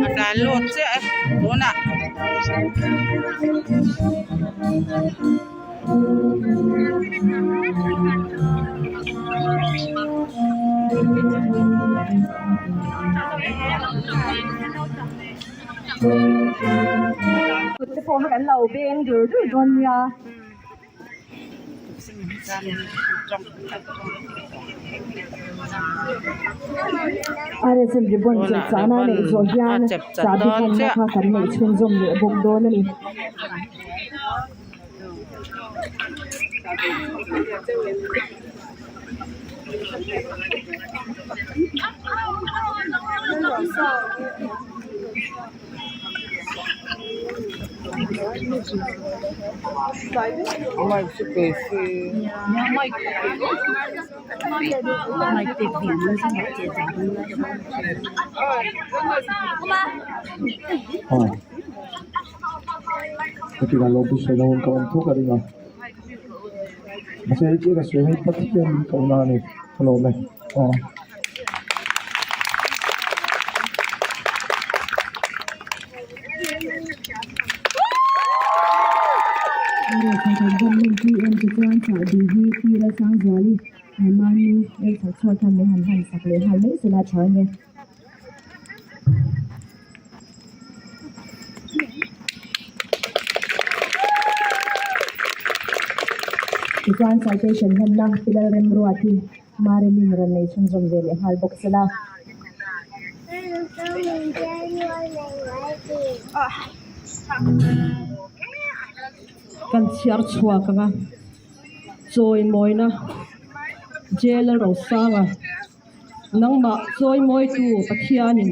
A tlan lut chiah e tunah. Kut te pawh kha kan lo beng dur dur dawn nia. RSM ribbon chep chahna a neih zawh hian chahbi hmanna kha kan neih chhunzawm leh bawk dawn a ni. Tichuan citation hmanna Pilar Remruati Marilyn rawn nei chhunzawm ve leh nghal bawk sela. Kan chhiar chhuak ang a, chawimawina Jail Rosanga nangmah chawimawitu Pathianin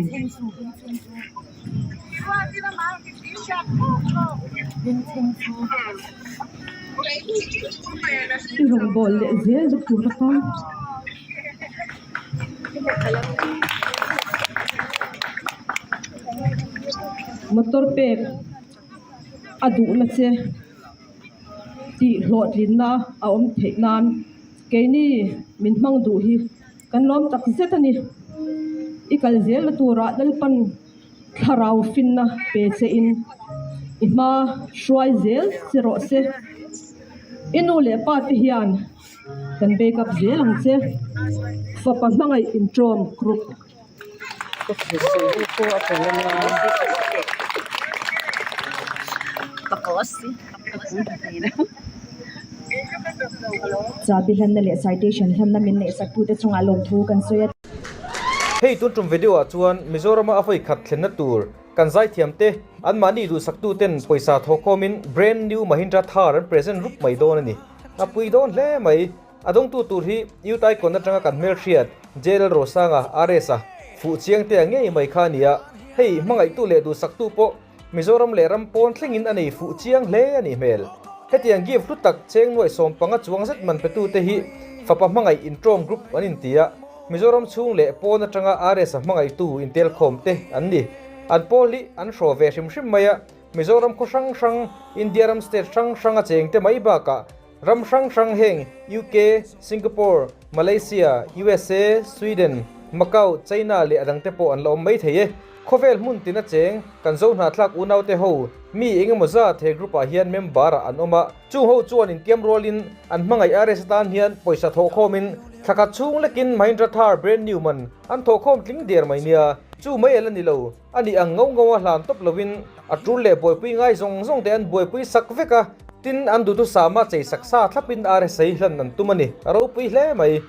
I rawngbâwl leh zel na tur atan. Motor pek a duhna che tih hlawhtlinna a awm theih nan keini min hmang duh hi kan lawm tak zet a ni. I kal zelna turah Lalpan thlarau finna pe che in i hma hruai zel che rawh se. I nu leh pa te hian kan bake up zel ang che. Fapa hmangaih intawm group. Chabi hlanna leh citation hlanna min neihsak tute chungah lawmthu kan sawi a. Hei tun tum video ah chuan Mizorama a vawi khat thlenna tur kan zaithiam te anmahni duhsaktu ten pawisa thawhkhawm in brand new Mahindra Thar an present rup mai dawn a ni. A pui dawn hle mai. A dawngtu tur hi Youth Icon atanga kan hmelhriat JL Rosanga, RS a fuh chiang te a ngei mai kha a ni a. Hei hmangaihtu leh duhsaktu pawh Mizoram leh ram pawn thlengin a nei fuh chiang hle a nih hmel. Hetiang gift hlu tak cheng nuaih 15 chuang zet man petute hi fapa hmangaih intawm group an inti a, Mizoram chhung leh pawn atanga RS a hmangaihtu intelkhawm te an ni. An pawl hi an hraw ve hrim hrim mai a, Mizoram khaw hrang hrang, India ram state hrang hrang a cheng te mai bakah ram hrang hrang heng UK, Singapore, Malaysia, USA, Sweden, Macau, China leh a dangte pawh an la awm mai thei e. Khawvel hmun tina cheng kan zo hnahthlak unaute ho mi eng emaw zat he group ah hian member ah an awm a, chung ho chuan intiam rualin an hmangaih RS atan hian pawisa thawhkhawmin thla khat chhung lekin Mahindra Thar brand new man an thawhkhawm tling der mai nia. Chu mai el a ni lo, a nih ang ngau ngau a hlan tawp lovin a tul leh buaipui ngai zawng zawng te an buaipui sak vek a, tin an duhthusama chei sak sa thlapin RSA hlan an tum a ni, a ropui hle mai.